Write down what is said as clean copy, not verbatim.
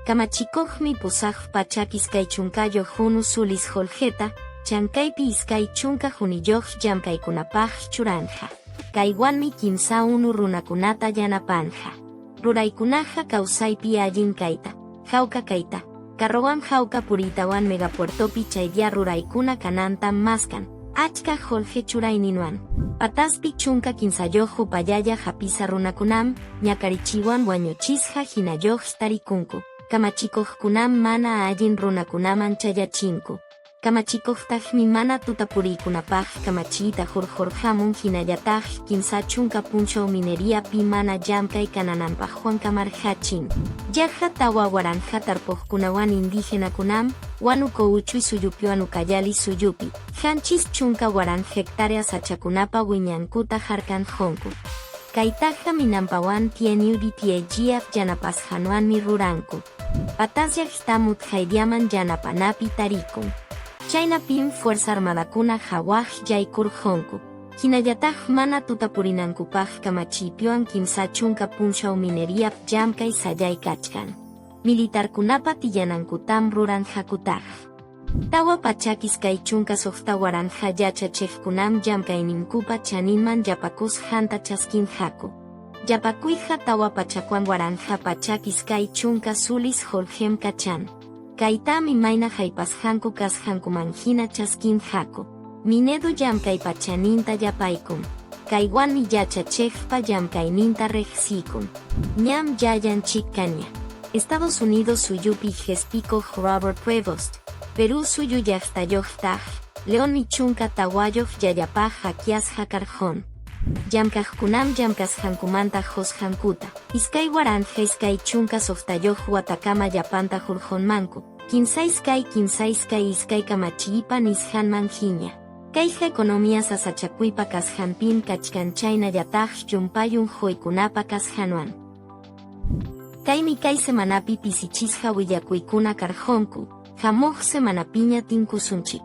Kamachikuqmi 820 sulis qullqita, chankaypi 21 llamkaykunapaq churanja. Kaywanmi 3 unu runakunata yanapanqa. Ruraykunaqa kawsaypi allin kayta, hawka kayta, carrowan hawka puriytawan megapuertopi chaylla ruraykuna kanantam maskan, achka qullqi churayninwan. Pataspi 13 upallalla hapisa runakunam, ñakarichiwan wañuchisqa hinalluq tarikunku, kamachikuqkunam mana allin runakunaman chayachinku. Kamachikuqtaqmi mana tuta puriykunapaq kamachiyta hurqurqamun hinallataq 30 punchaw mineriapi mana llamkay kanananpaqwan kamarqachin. Yaqa 4000 tarpuqkunawan indígenakunam, Huánuco uchuy suyupiwan Ucayali suyupi, 70,000 hectárea sachakunapa wiñankuta harkanqunku. Kaytaqa Minanpawan PNUD-PAGF yanapasqanwanmi ruranku. Pataz llaqtam utqayllaman yanapanapi tarikun. Chaynapim Fuerza Armadakuna hawaq yaykurqunku. Hinallataq mana tuta purinankupaq kamachiypiwan 30 punchaw mineriap llamkay sayay kachkan. Militarkunapa tiyanankutam ruranqakutaq. 426,000 yachachiqkunam llamkayninkupa chaninman yapakusqanta chaskinqaku. Yapakuyqa 401,120 sulis qullqim kachan. Kaytam imayna haypasqanku kasqankumanhina chaskinqaku. Minedu llamkaypa chaninta yapaykun. Kaywanmi yachachiqpa llamkayninta riqsikun. Ñam yayanchikkaña. Estados Unidos suyupi qespikuq Robert Prevost, Perú suyu llaqtayuqtaq, Leonmi 14 yayapaq hakyasqa karqun. Llamkaqkunam llamkasqankumanta qusqankuta, 2026 watakama llapanta hurqunmanku, 3 2 3 2 2 kamachiypa nisqanman hina. Kayqa economía sasachakuypa kasqanpim kachkan chaynallataq llumpay unquykunapa kasqanwan. Kaymi kay semanapi pisichisqa willakuykuna karqunku, hamuq semanapiña tinkusunchik.